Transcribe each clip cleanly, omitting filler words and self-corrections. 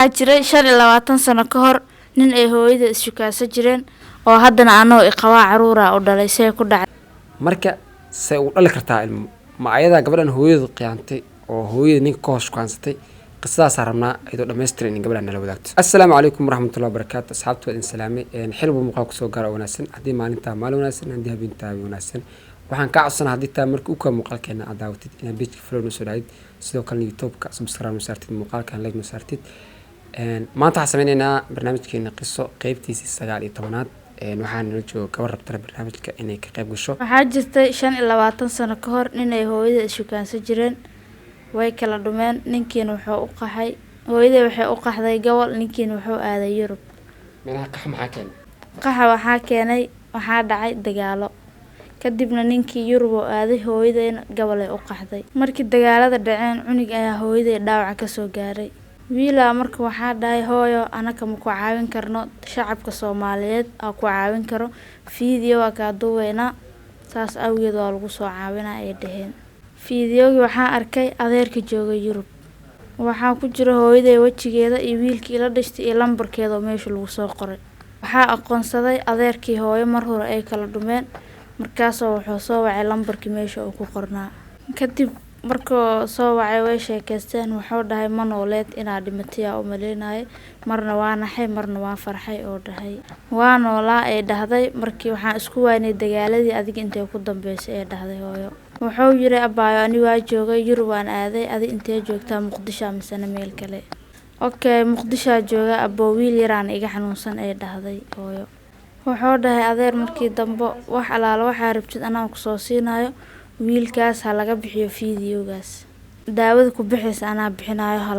Waxaa jiray 25 sano ka hor nin ay hooyada is-shukaansan jireen oo haddana anoo iqabaa caruura u dhalay. See ku dhacday? Marka se u dhali kartaa ilmo ma ayadaa gabadhan hooyadu khiyaantay oo hooyada ninka ka hoos shukaansatay? Qisadaasaa rabnaa iyadoo dhammaystiran in gabadhan nala wadaagto. Assalaamu calaykum waraxmatullahi wabarakaatu. Asxaabta, waa idin salaamay. Xilba muuqaal kusoo gaara oo wanaagsan. Haddii maalintaa maalin wanaagsan, haddii habeentaa habeen wanaagsan, waxaan kaa codsanaa haddii taa marka u kaa muuqaalkeena aad daawatid inaad page-ka follow noo soo dhahdid, sidoo kalena YouTube-ka subscribe noo saartid, muuqaalkan like noo saartid. Maanta waxaan sameyneynaa barnaamijkeena qiso qeybtiisii 19aad. Waxaa nala jooga gabar rabtana barnaamijka inay ka qayb gasho. Waxaa jirtay 25 sano ka hor nin ay hooyada is-shukaansan jireen. Way kala dhumeen. Ninkiina wuxuu u qaxay, hooyadii waxay u qaxday gobol, ninkiina wuxuu aaday Yurub. Meelaha qax maxaa keenay? Qaxa waxaa keenay, waxaa dhacay dagaalo. Kadibna ninkii Yurub oo aaday, hooyadeyna gobol ay u qaxday. Markii dagaalada dhaceen, cunug ayaa hooyaday dhaawac kasoo gaaray. Wiilaa marka waxaa dhahay, "Hooyo, anaka ma ku caawin karno, shacabka Soomaaliyeed aa ku caawin karo, fiidiyo waa kaa duubeynaa, saas awgeed waa lagu soo caawinaa," ay dhaheen. Fiidiyogii waxaa arkay adeerka jooga Yurub. Waxaa ku jira hooyaday wejigeeda iyo wiilkii ila dhashtay iyo lambarkeeda oo meesha lagu soo qoray. Waxaa aqoonsaday adeerkii hooyo mar hore ay kala dhumeen. Markaasoo wuxuu soo wacay lambarkii meesha uu ku qornaa. Kadib markuu soo wacay, way sheekeysteen. Wuxuu dhahay, "Ma nooleed? Inaad dhimatay aa u maleynayay. Marna waa naxay, marna waa farxay," oo dhahay. "Waa noolaa," ay dhahday. "Markii waxaan isku waynay dagaaladii, adiga intee ku dambeysay?" ee dhahday hooyo. Wuxuu yiri, "Abaayo, ani waa joogay Yurub, waan aaday. Adi intee joogtaa, Muqdisho misena meel kale?" "Okay, Muqdishoa jooga aboo, wiil yaraan iga xanuunsan," ay dhahday hooyo. Wuxuu dhahay adeer markii dambe, "Wax alaala waxaa rabtid anaa kusoo siinayo, wiilkaas ha laga bixiyo fiidiyogaas. Daawada ku bixaysa anaa bixinayo, ha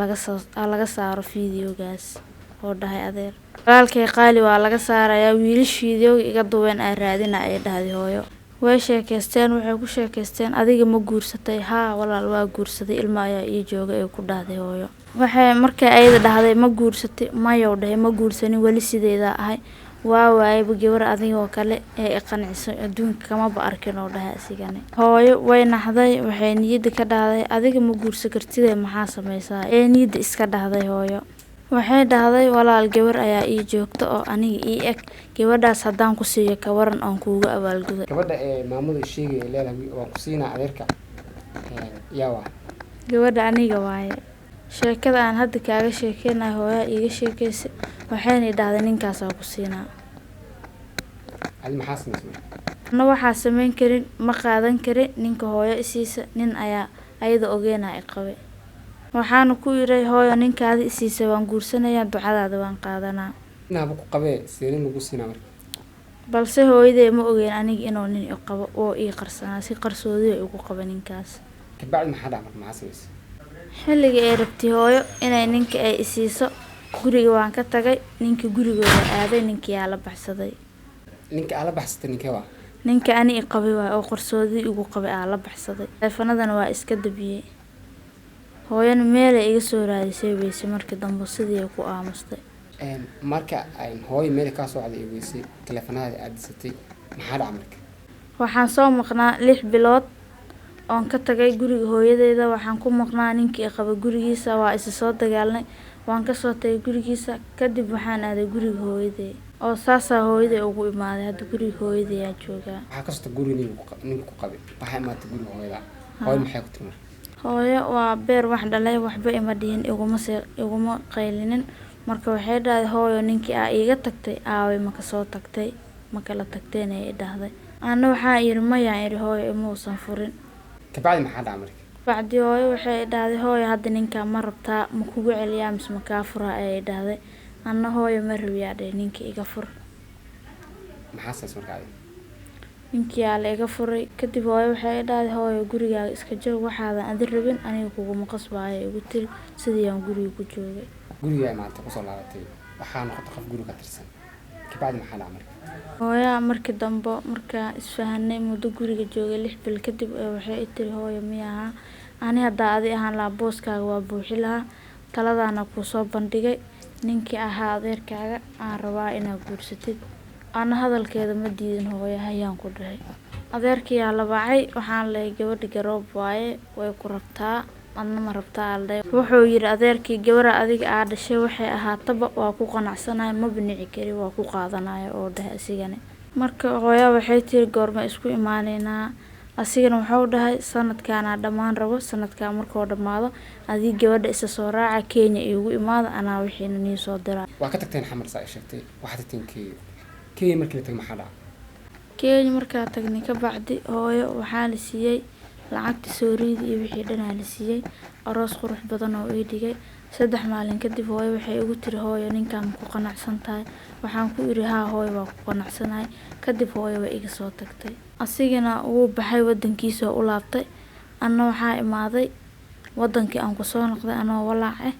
laga saaro fiidiyogaas," oo dhahay adeer. "Walaalkay qaali, waa laga saarayaa. Wiilasha fiidiyowga iga duween aa raadina," ay dhahday hooyo. Way sheekeysteen. Waxay ku sheekeysteen, "Adiga ma guursatay?" "Haa walaal, waa guursaday, ilmo ayaa ii jooga," ay ku dhahday hooyo. Waxay markay ayada dhahday, "Ma guursatay?" "Mayow," dhahay, "ma guursanin weli, sideedaa ahay. Waa waayaba gabar adigoo kale ee i qanciso, adduunka kamaba arkin," oo dhahay asigani. Hooyo way naxday. Waxay niyadda ka dhahday, "Adiga ma guursan kartide, maxaa sameysaa?" ee niyadda iska dhahday hooyo. Waxay dhahday, "Walaal, gabar ayaa ii joogta oo aniga ii eg. Gabadhaas haddaan ku siiyo, ka waran oon kuugu abaalgudo?" Gabadha ee maamadu sheegay leedahay waan ku siinaa adeerka, yaa waa? Gabadha aniga waaye. Sheekada aan hadda kaaga sheekeynayo hooyaa iiga sheekeysay. Waxayna i dhahday, "Ninkaasaa ku siinaa." Adi maxaa samaysay marka? Ana waxaa sameyn karin, ma qaadan karin ninka hooyo isiisa. Nin ayaa ayada ogeynaa i qabay. Waxaana ku iray, "Hooyo, ninkaadi isiisay waan guursanayaa, ducadaada waan qaadanaa." Ninaba ku qabee, sidee nin lagu siinaa marka? Balse hooyaday ma ogeyn aniga inuu nin i qabo oo ii qarsanaa. Si qarsoodi igu qaba ninkaas. Kabacdi maxaa dhac marka? Maxaa samaysay? Xilligii ay rabtay hooyo inay ninka ay isiiso, guriga waan ka tagay. Ninka gurigooda aaday, ninkii aa la baxsaday. Ninka aa la baxsatay ninkee waa? Ninka ani i qabay waay oo qarsoodi igu qabay aa la baxsaday. Taleefanadana waa iska dabiyey. Hooyana meelay iga soo raadisay weyse. Markii dambe sidii ay ku aamustay. Marka ay hooyo meel kaa soo wacday ay weysay, taleefanadaada aad disatay, maxaa dhaca marka? Waxaan soo maqnaa 6 bilood oon ka tagay guriga hooyadeyda. Waxaan ku maqnaa ninkii i qabay gurigiisa. Waa isa soo dagaalnay, waan kasoo tagay gurigiisa. Kadib waxaan aaday guriga hooyaday oo saasaa hooyaday ugu imaaday. Hadda guriga hooyaday aa joogaa. Waxaa kasoo tag guriga ninka ku qabay, waxaa imaatay guriga hooyada. Hooyo maxay ku tiri marka? Hooyo waa beer wax dhalay. Waxba ima dhihin, iguma se iguma qaylinin. Marka waxay dhahday, "Hooyo, ninkii aa iiga tagtay aaway? Ma kasoo tagtay? Ma kala tagteen?" ay dhahday. Ana waxaa yidhi, "Mayaan idhi hooyo, ima uusan furin." Kabacdi maxaa dhaca marka? Bacdi hooyo waxay dhahday, "Hooyo, hadda ninkaa ma rabtaa? Ma kugu celiyaa mise ma kaa furaa?" ayay dhahday. Anna, "Hooyo, ma rabiyaa," dhahay, "ninka iga fur." Maxaa samaysay marka adiga? Ninkii aa la iga furay. Kadib hooyo waxay dhahday, "Hooyo, gurigaaga iska joog. Waxaadan adi rabin aniga kuguma qasbaayo," igu tiri. Sidii aan guriga ku joogay. Gurigaa imaatay, kusoo laabatay, waxaa noqotay qof guriga ka tirsan. Kabacdi maxaa dhaca marka? Hooyaa markii dambe markaa isfahanay, muddo guriga joogay, 6 bil kadib ee waxay i tiri, "Hooyo, miyaha ani haddaa adi ahaan lahaa, booskaaga waa buuxi lahaa. Taladaana kuu soo bandhigay. Ninkii ahaa adeerkaaga aan rabaa inaad guursatid." Ana hadalkeeda ma diidin. "Hooyo, hayaan," ku dhahay. Adeerkayaa la wacay. Waxaan lehay, "Gabadha garoob waaye, way ku rabtaa." Adna ma rabtaa aldhay? Wuxuu yidhi adeerkii, gabara adiga aa dhashay waxay ahaataba waa ku qanacsanahay, maba nici kari, waa ku qaadanaya oo dhahay asigana. Marka hooya waxay tiri, goorma isku imaaneynaa? Asigana wuxuu dhahay, sanadkaanaa dhammaan rabo, sanadkaa markuu dhammaado adii gabadha isa soo raaca, Kenya iigu imaada, anaa wixiina nii soo diraa. Waa ka tagteen Xamar, saa ay sheegtay, waxaad tagteen Kenya. Kenya markii la tagay maxaa dhaca? Kenya markaa tagnay ka bacdi, hooyo waxaa la siiyey lacagta sooriyada iyo wixii dhanaa la siiyey, aroos qurux badan oo ii dhigay. 3 maalin kadib hooyo waxay igu tiri, hooyo, ninkaan ma ku qanacsan tahay? Waxaan ku idhi, haa hooyo, waa ku qanacsanahay. Kadib hooyo way iga soo tagtay, asigana wuu baxay, wadankiisa oo u laabtay. Anna waxaa imaaday wadankii aan kusoo noqday anoo walaac ah,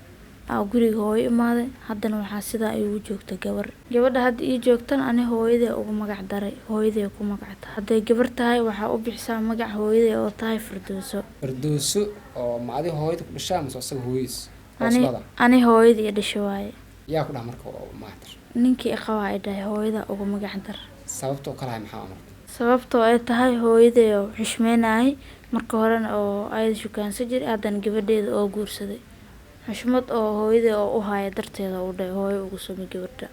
aa guriga hooyo imaaday. Haddana waxaa sidaa iigu joogta gabar. Gabadha hadda ii joogtana ani hooyaday ugu magac daray, hooyaday ku magacta. Hadday gabar tahay waxaa u bixisaa magac hooyaday oo tahay Firdowso. Firdowso oo ma adi hooyada ku dhashaa mise asaga hooyadiis oo ani iswada? Ani hooyada ii dhasho waaye. Yaa ku dhaha marka oo magac dar? Ninkii iqabaa ay dhahay, hooyada ugu magac dar. Sababta oo kalahay maxaa marka? Sababtoo ay tahay hooyaday oo xushmeynayay marka horena oo ayada shukaansan jiray, haddana gabadheeda oo guursaday, xushmad oo hooyaday oo u haya darteeda u dhahay hooyo ugu samey gabadha.